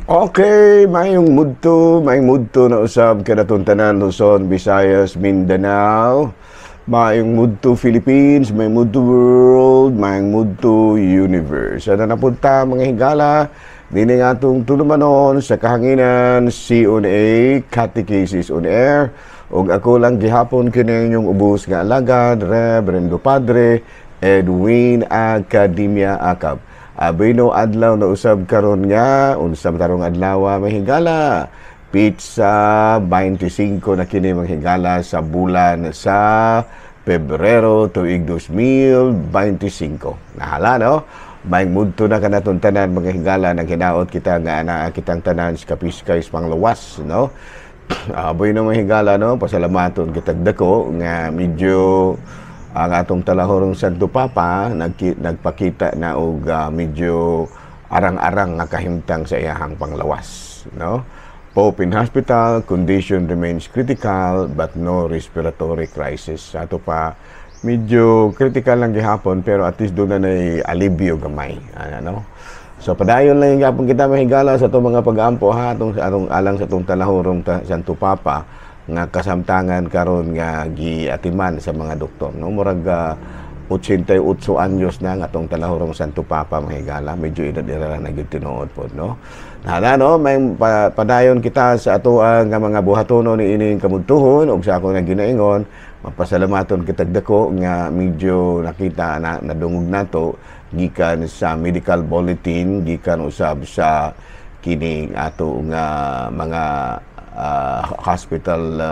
Okay, maayong mudto na usab kanatong tanan, Luzon, Visayas, Mindanao. Maayong mudto, Philippines, maayong mudto, world, maayong mudto, universe. Ano napunta, mga higala, dini nga atong tulumanon sa kahanginan, CONA, Catechesis on Air. Ug ako lang gihapon kini inyong ubos nga alagad, Reverendo Padre Edwin Academia Acab. Abino adlaw na usab karon nga unsa tarong adlaw, mga higala? Petsa 25 na kini, mga higala, sa bulan sa Pebrero, tuig 2025. Nahala, no? Maayong mudto na kanatong tanan, mga higala. Nang hinaot kita nga ana kitang tanan sa kapiskay sa panglawas, no? Aboy no, mga higala, no? Pasalamaton kitag dako nga medyo ang atong talahorong Santo Papa nagpakita na og medyo arang-arang nga kahimtang sa iyahang panglawas, no? Pope in hospital, condition remains critical but no respiratory crisis. Ato pa medyo critical lang gihapon, pero at least doon na alibyo gamay, ano, no? So padayon lang gihapon kita, mahigala, sa atong mga pag-ampo ha, atong atong alang sa atong talahorong Santo Papa nga kasamtangan karon nga giatiman sa mga doktor, no? Murag 88 anyos na nga atong talahorong Santo Papa, mahigala. Medyo edad na gyud tinuod pod, no? Nala, no? May padayon kita sa ato ang nga mga buhatono ni ining kamudtuhon. Ug sa ako nga ginaingon, mapasalamaton kitag dako nga medyo nakita na, nadungog nato gikan sa medical bulletin, gikan usab sa kining ato nga mga hospital,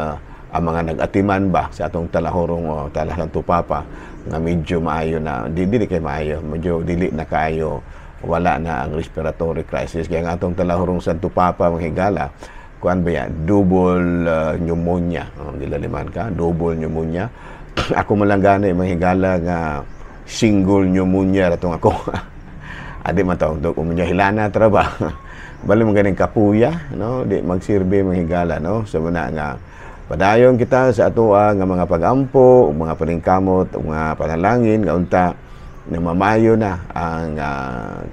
ang mga nag-atiman ba sa atong talahorong o tala Santo Papa nga medyo maayo na, di dili kay maayo, medyo dili na kaayo, wala na ang respiratory crisis. Kaya ang atong talahorong Santo Papa, mga higala, kuan ba yan, double pneumonia. Oh, gilaliman ka, double pneumonia. Ako man lang gani, mga higala, nga single pneumonia ratong ako. Adi man tawag do umunya hilana tra ba. Bali mo ganing kapuya, no? Di magsirbi, mga higala, no? So muna nga padayon kita sa atoa nga mga pag-ampo, ug mga paningkamot, ug mga panalangin nga unta na mamayo na ang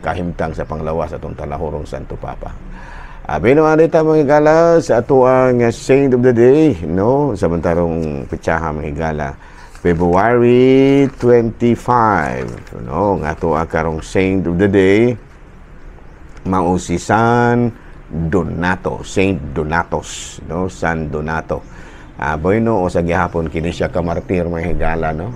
kahimtang sa panglawas atong talahorong Santo Papa. Abi naman dito, mga higala, sa atoang Saint of the Day, no? Sa bantarong petsaha, mga higala, February 25, no? Nga atoa karong Saint of the Day mao si San Donato, Saint Donatos, no? San Donato. Boy, no, o sa gihapon kini siya ka martir, mga higala, no?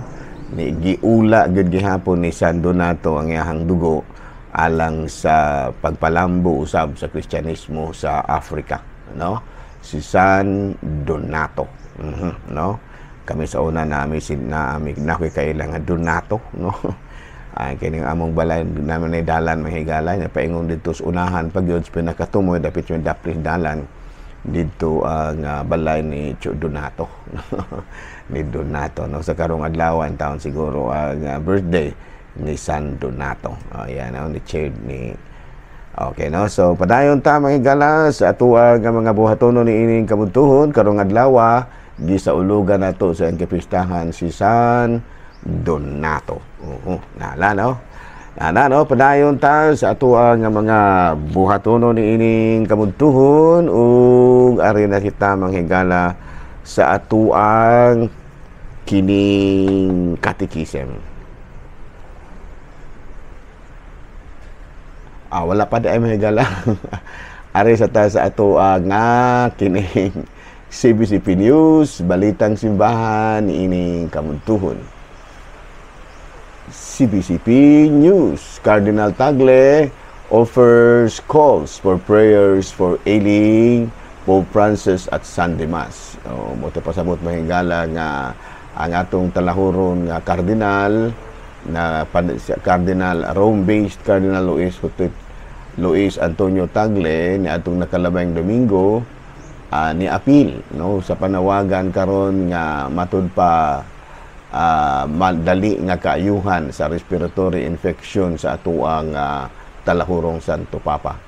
Ni giula gyud gihapon ni San Donato ang iyahang dugo alang sa pagpalambo usab sa Kristyanismo sa Africa, no? Si San Donato. No? Kami sa una nami si na na ko'y kailangan Donato, no? Ay kining among balay naman ay dalan, mga higala, nya paingon didto sa unahan pag yun sa pinakatumoy dapit yung daplis dalan didto ang balay ni Cho Donato, ni Donato, no? Sa karong adlaw taon siguro ang birthday ni San Donato. Oh, yan, no? Ni Chair ni. Okay, no? So padayon ta, mga higala, sa atoa nga mga buhatono ni ining kabuntuhon karong adlaw, gi sa ulugan nato sa iyang kapistahan si San Donato. Oo, nala, no? Nala, no? Padayon ta sa atoa nga mga buhatono ni ining kabuntuhon ug ari na kita, mga higala, sa atoang kining catechism. Ah, wala pa di ay, mga higala. Ari sa ta sa atoa nga kining CBCP News, Balitang Simbahan ining kamuntuhon. CBCP News, Cardinal Tagle offers calls for prayers for ailing Pope Francis at Sunday Mass. O, mo pasabot, mga higala, nga ang atong talahuron nga kardinal na Cardinal Rome-based Cardinal Luis Antonio Tagle ni atong nakalabayng Domingo ni appeal, no, sa panawagan karon nga matud pa madali nga kaayuhan sa respiratory infection sa atoang talahurong Santo Papa.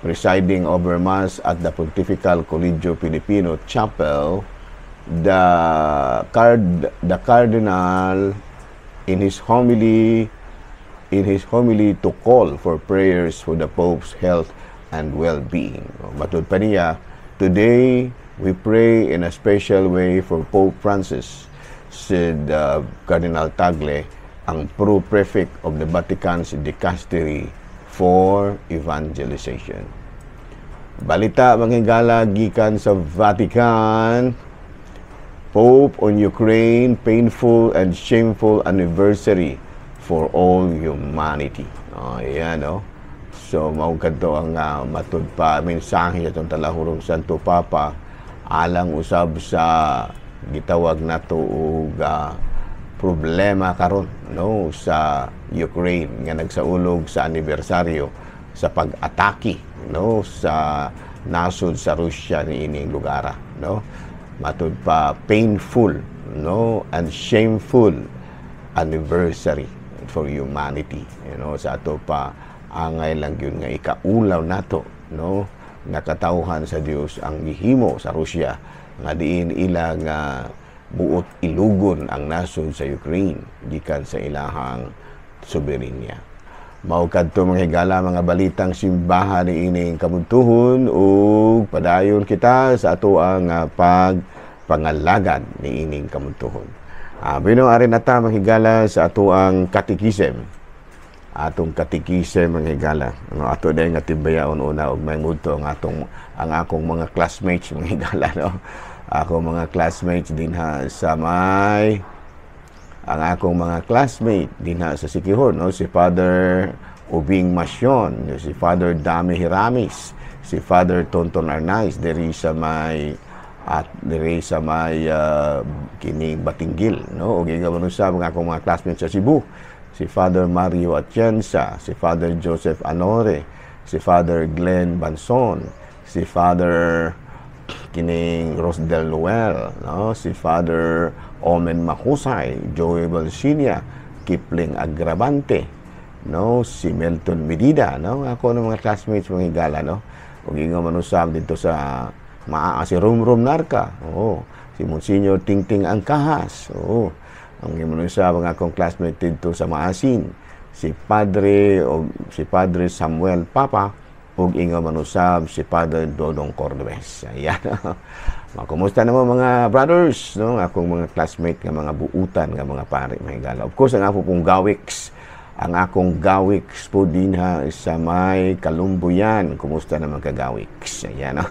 Presiding over Mass at the Pontifical Colegio Filipino Chapel, the cardinal in his homily to call for prayers for the Pope's health. and well-being. Matud pa niya, "Today, we pray in a special way for Pope Francis," said Cardinal Tagle, ang pro-prefect of the Vatican's Dicastery for Evangelization. Balita, mga higala, gikan sa Vatican, Pope on Ukraine, "Painful and shameful anniversary for all humanity." Oh, ayan, no? So, mao kadto ang matud pa mensahe atong talahurong Santo Papa alang usab sa gitawag nato og problema karon, no, sa Ukraine nga nagsaulog sa anibersaryo sa pag-atake, no, sa nasod sa Russia niining lugar, no. Matud pa, painful, no, and shameful anniversary for humanity. Sa ato pa, angay lang gyud nga ikaulaw nato, no, nga katawhan sa Dios ang gihimo sa Russia nga diin ilang buot ilugon ang nasod sa Ukraine gikan sa ilahang soberenya. Mao kadto, mga higala, mga balitang simbahan niining kabuntuhon ug padayon kita sa atoang pagpangalagad niining kabuntuhon. Bino ari na ta, mga higala, sa atoang katikisem. Atong katikisem, mga higala. No, ato dahil nga timbayaon una og may mudto ang akong mga classmates, mga higala, no. Ako mga classmates dinha sa may ang akong mga classmate dinha sa Siquijor, no, si Father Ubing Masyon, si Father Dami Hiramis, si Father Tonton Arnaiz diri sa may kining Batinguil, no, ug ingon sa mga akong mga classmates sa Cebu, si Father Mario Atienza, si Father Joseph Anore, si Father Glenn Banson, si Father kining Rosdel Noel, no, si Father Omen Mahusay, Joey Balsinia, Kipling Agravante, no, si Melton Medida, no, ako ng mga classmates, mga higala, no. Ug ingon man usab dito sa maa si Rum Rum Narca, oo, si Monsignor Tingting Angkahas, oo. Ang ingon usab ang akong classmate dito sa Maasin, si Padre Samuel Papa, ug ingon man usab si Father Dodong Cordobes. Ayan. Kumusta naman, mga brothers, no? Akong mga classmate nga mga buutan nga mga pare, mga higala. Of course, ang ako pong gawiks, ang akong gawiks po dinha sa may Kalumbuyan. Kumusta naman ka, gawiks? Ayan, no?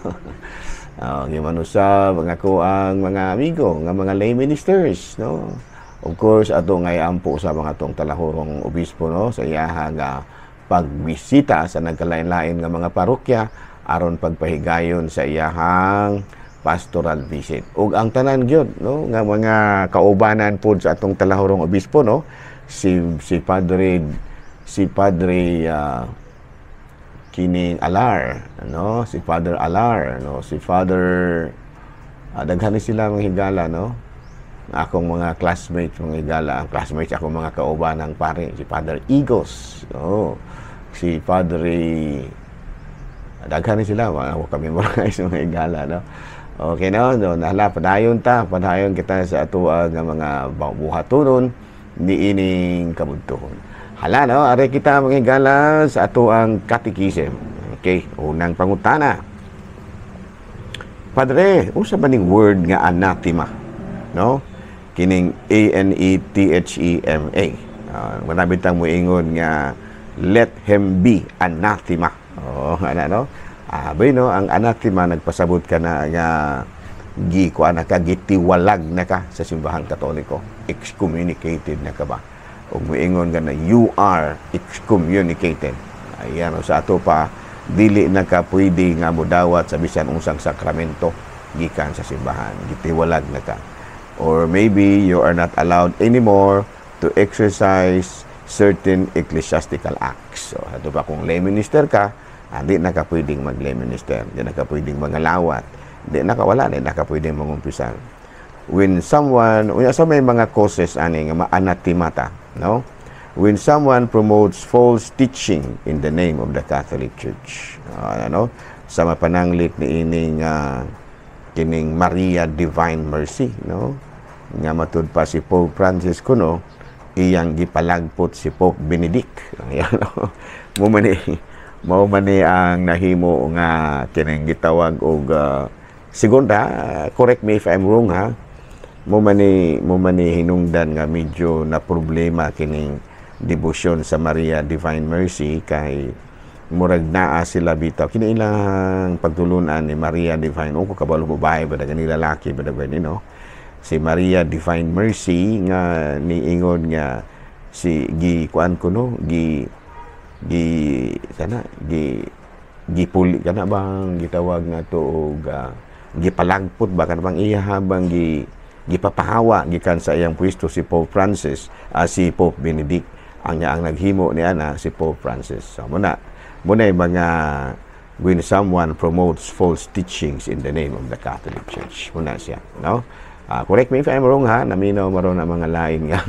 Ingon usab ang ako ang mga amigo nga mga lay ministers, no? Of course, ato ngay ampo sa mga atong talahurong obispo, no, sa iyaha nga pagbisita sa nagkalain-lain nga mga parokya aron pagpahigayon sa iyahang pastoral visit. Ug ang tanan gyud, no, nga mga kaubanan pod sa atong talahurong obispo, no, si si Padre kining Alar, no, si Father Alar, no, si Father daghan ni sila, mga higala, no, akong mga classmates, mga higala, ang classmates, akong mga kaubanang pare, si Father Igos, no, si Padre daghan ni sila, wala ko kami memorize, mga higala, no. Okay, no, nahala, padayon ta, padayon kita sa atoa nga mga buhatonon niining kabuntuhon. Hala, no, ari kita, mga higala, sa atoang katikisem. Okay, unang pangutana. Padre, unsa ba ning word nga anathema? No? Kining anathema. Marami tang moingon nga "Let him be anathema." Oh, ana, no? Ah, no, ang anathema nagpasabot ka na nga gi kuan na ka, gitiwalag na ka sa Simbahang Katoliko. Excommunicated na ka ba? Ug moingon ka na you are excommunicated. Ayan, sa ato pa, dili na ka pwede nga modawat sa bisan unsang sakramento gikan sa simbahan. Gitiwalag na ka. Or maybe you are not allowed anymore to exercise certain ecclesiastical acts. So, ato pa, kung lay minister ka, di na ka pwedeng mag-lay minister, di na ka pwedeng mangalawat, di na ka wala, di na ka pwedeng mangumpisal. When someone, unya sa may mga causes ani nga maanatimata, no? When someone promotes false teaching in the name of the Catholic Church. Ano? Sa mapananglit ni ining kining Maria Divine Mercy, no? Nga matud pa si Pope Francis kuno iyang gipalagpot si Pope Benedict. Ayan, no? Mo man ni Mao man ni ang nahimo nga kining gitawag og segunda, correct me if I'm wrong ha, mo man ni hinungdan nga medyo na problema kining debosyon sa Maria Divine Mercy kay murag naa sila bitaw kini ilang pagtulunan ni Maria Divine o ko kabalo babae ba gani, lalaki ba gani, no? Si Maria Divine Mercy nga niingon nga si gi kuan ko, no, gi gi kana gi gipuli kana bang gitawag nga to og gipalagpot ba, kana bang iya habang gi gipapahawa gikan sa iyang pwesto si Pope Francis, si Pope Benedict. Ang ang naghimo niya na si Pope Francis. So muna yung mga when someone promotes false teachings in the name of the Catholic Church, muna siya, no? Correct me if I'm wrong ha, naminaw maron ang mga lain nga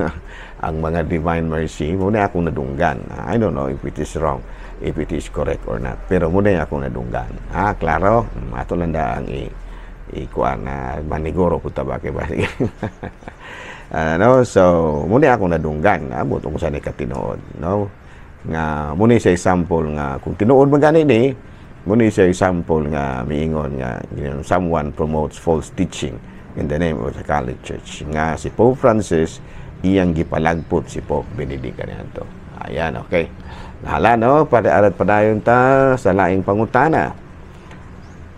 ang mga Divine Mercy, muna akong nadunggan. I don't know if it is wrong, if it is correct or not. Pero muna akong nadunggan. Ha, klaro? Ato lang da ang ikuan na maniguro po ta ba kay ba. Ano, so muna akong nadunggan, abot kung sa ni katinuod, no? Nga muna sa example nga kung tinuod man gani ni, muna sa example nga miingon nga someone promotes false teaching in the name of the Catholic Church nga si Pope Francis iyang gipalagpot si Pope Benedict kaniadto. Ayan, okay. Nahala, no? Para arat padayon ta sa laing pangutana.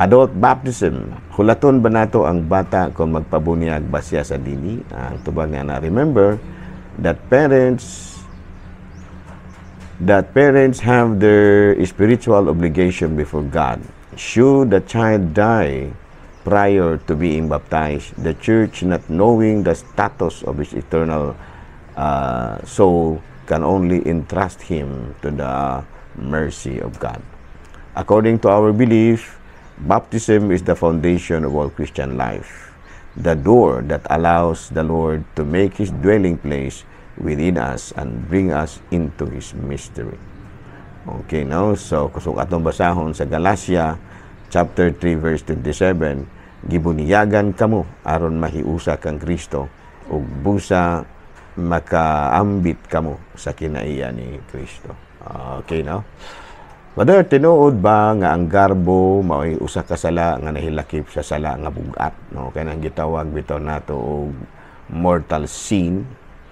Adult baptism. Hulaton ba nato ang bata kung magpabunyag ba siya sa dili? Ang tubag niya na, remember that parents have their spiritual obligation before God. Should the child die prior to being baptized, the church, not knowing the status of his eternal soul, can only entrust him to the mercy of God. According to our belief, baptism is the foundation of all Christian life, the door that allows the Lord to make his dwelling place within us and bring us into his mystery. Okay, no? So, kusog atong basahon sa Galatia chapter 3 verse 27, gibunyagan kamo aron mahiusa kang Kristo ug busa makaambit kamo sa kinaiya ni Kristo. Okay, no? Brother, tinuod ba nga ang garbo mao'y usa ka sala nga nahilakip sa sala nga bugat, no? Kay nang gitawag bitaw nato og mortal sin.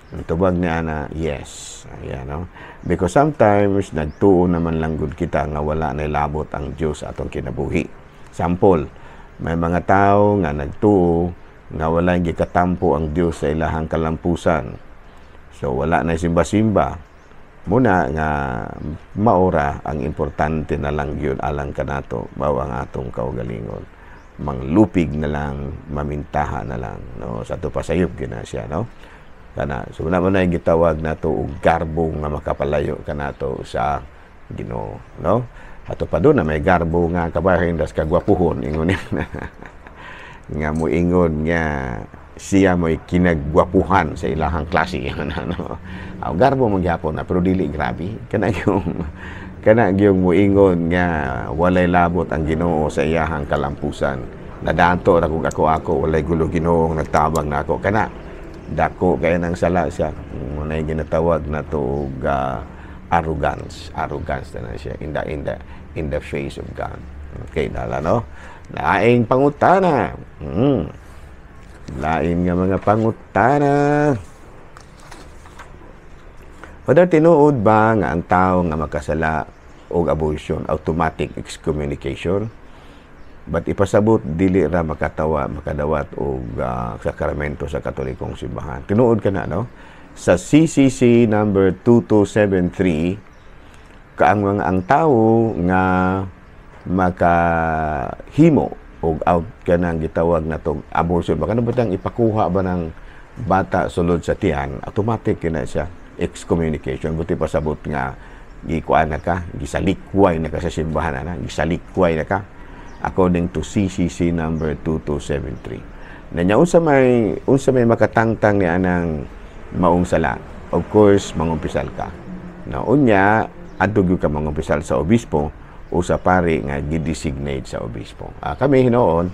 Ang tubag niya na yes. Ayan, no? Because sometimes nagtuo naman lang gud kita nga wala na labot ang Dios sa atong kinabuhi. Sample, may mga tao nga nagtuo nga wala gikatampo ang Dios sa ilahang kalampusan. So wala na simba-simba. Muna nga maora ang importante na lang yun alang kanato mao ang atong kaugalingon. Manglupig na lang, mamintaha na lang, no? Sa ato pasayop gina siya, no? Kana so na man na gitawag nato og garbo nga makapalayo kanato sa Ginoo, no? Ato pa doon na may garbo nga kabahin das kagwapuhon, ingon nga moingon nga siya mo'y kinagwapuhan sa ilahang klase, ano. Aw, garbo man gyapon na pero dili grabe kana gyung moingon nga walay labot ang Ginoo sa iyahang kalampusan. Nadato ra kog ako-ako, walay gulo Ginoo nagtabang nako. Kana dako kay nang sala siya, muna'y ginatawag na to og arrogance. Arrogance na siya in the face of God. Okay, dala, no? Laing pangutana. Lain nga mga pangutana. Father, tinuod ba nga ang tao nga makasala og abortion, automatic excommunication? But ipasabot dili ra makatawa makadawat og sakramento sa Katolikong simbahan. Tinuod ka na, no? Sa CCC number 2273, kaang mga ang tawo nga makahimo og out kanang gitawag na tong abortion ba, kanang batang ipakuha ba ng bata sulod sa tiyan, automatic kina siya excommunication. Buti pasabot nga gikuan na ka, gisalikway na ka sa simbahan ana, gisalikway na ka according to CCC number 2273. Nanya unsa may makatangtang ni anang maong sala? Of course, mangumpisal ka. Na unya adto gyud ka mangumpisal sa obispo o sa pari nga gidesignate sa obispo. Kami hinuon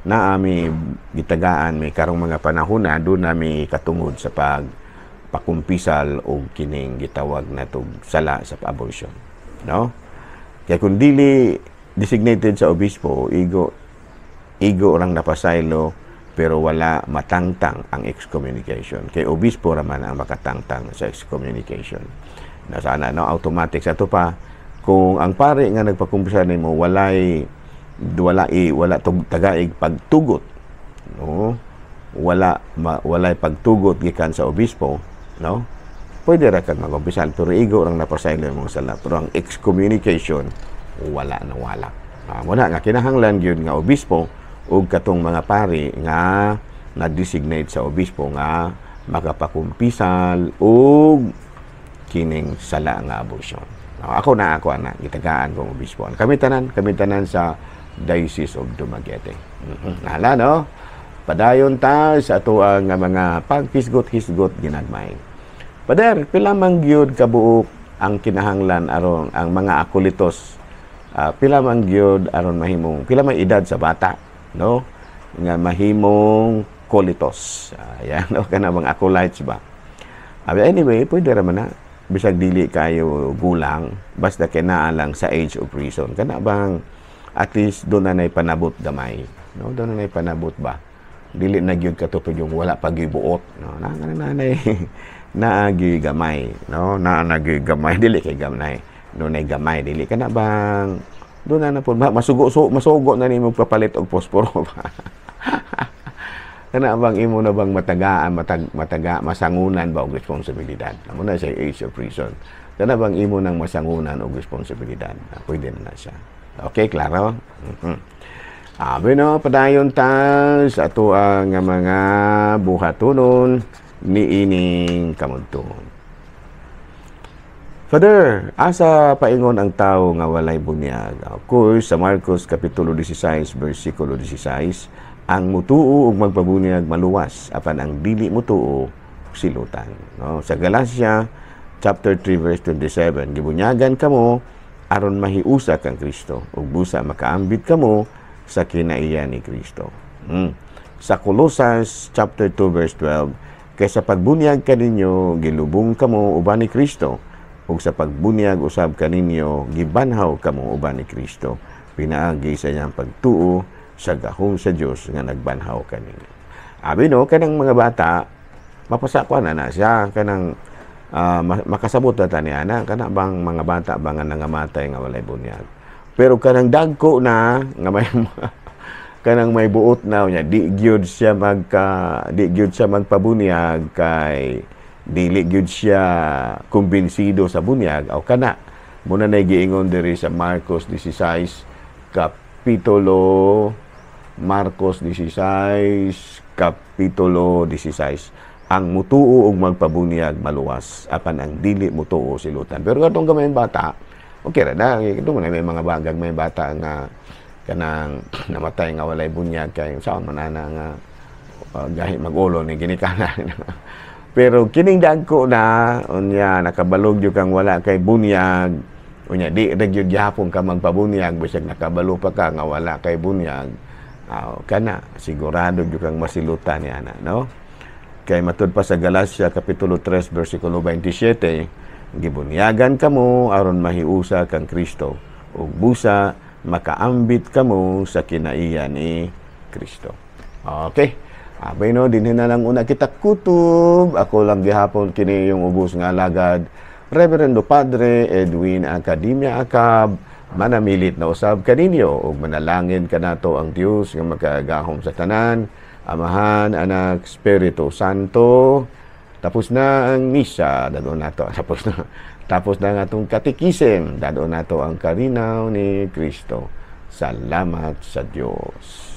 na ami gitagaan may karong mga panahon na doon nami katungod sa pag pakumpisal og kining gitawag na tog sala sa abortion. No? Kaya kung dili designated sa obispo, igo igo rang napasaylo, pero wala matangtang ang excommunication. Kay obispo raman ang makatangtang sa excommunication. Na sana, no, automatic sa ato pa kung ang pare nga nagpakumpisal nimo walay wala i wala tug, tagaig pagtugot, no, wala walay pagtugot gikan sa obispo, no, pwede ra kang magumpisal, pero igo rang napasaylo imong sala. Pero ang excommunication, wala na, wala. Muna nga kinahanglan gyud nga obispo ug katong mga pari nga na-designate sa obispo nga makapakumpisal og kining sala nga abortion. Ako na ako ana gitagaan kong obispo. Kami tanan sa Diocese of Dumaguete. Hala, no? Padayon ta sa atoang nga mga paghisgot-hisgot ginagmay. Pader, pila man gyud kabuok ang kinahanglan aron ang mga akolitos, pila man gyud aron mahimong, pila man edad sa bata, no, nga mahimong kolitos? Ayan, no, kana mga acolytes ba? Anyway, pwede ra man na bisag dili kayo gulang, basta kay naa lang sa age of reason, kana bang at least doon na nay panabot gamay, no, doon na nay panabot ba, dili na gyud katupod yung wala pagibuot, no, na na nay naagi gamay, no, naa nagi gamay, dili kay gamay, no, nay gamay, dili kana bang doon na na po masugo, so, masugo na nimo papalit og posporo ba, kana bang imo na bang matagaan mataga masangunan ba og responsibilidad. Amo na siya age of reason, kana bang imo nang masangunan og responsibilidad. Pwede na siya. Okay, klaro. Abi no, padayon ta sa ato ang mga buhatonon niining kamudtuon. Father, asa paingon ang tao nga walay bunyag? Of course, sa Marcos Kapitulo 16, versikulo 16, ang mutuo ug magpabunyag maluwas, apan ang dili mutuo silutan. No? Sa Galatia chapter 3 verse 27, gibunyagan kamo aron mahiusa kang Kristo ug busa makaambit kamo sa kinaiya ni Kristo. Sa Colosas chapter 2 verse 12, kay sa pagbunyag kaninyo gilubong kamo uban ni Kristo, ug sa pagbunyag usab kaninyo gibanhaw kamo uban ni Kristo pinaagi sa iyang pagtuo sa gahom sa Dios nga nagbanhaw kaninyo. Abi no, kanang mga bata mapasakwa na na siya, kanang makasabot na tani ana, kana bang mga bata ba nga nangamatay nga walay bunyag. Pero kanang dagko na nga may kanang may buot na niya, di gyud siya magpabunyag kay dili gyud siya kumbinsido sa bunyag aw kana muna na giingon diri sa Marcos 16 kapitulo, Marcos 16 kapitulo 16, ang mutuo og magpabunyag maluwas, apan ang dili mutuo silutan. Pero katong gamay bata, okay ra na. Ito may mga bagag may bata nga kanang namatay nga walay bunyag, kay saan man ana nga gahi mag-ulo ni ginikanan. Pero kining dagko na, unya nakabalog gyud kang wala kay bunyag, unya di ra gyud gihapon ka magpabunyag bisag nakabalo pa ka nga wala kay bunyag. Kana sigurado gyud kang masilutan ni ana, no? Kay matud pa sa Galatia kapitulo 3 bersikulo 27, gibunyagan kamo aron mahiusa kang Kristo ug busa makaambit kamo sa kinaiya ni Kristo. Okay. Abay no, dinhi na lang una kita kutob. Ako lang gihapon kini yung ubos nga alagad, Reverendo Padre Edwin Academia Acab, manamilit na usab kaninyo ug manalangin kanato ang Dios nga makagahom sa tanan, Amahan, Anak, Espiritu Santo. Tapos na ang misa, dadon nato. Tapos na. Tapos na ang atong katikisim, dadon nato ang kalinaw ni Kristo. Salamat sa Dios.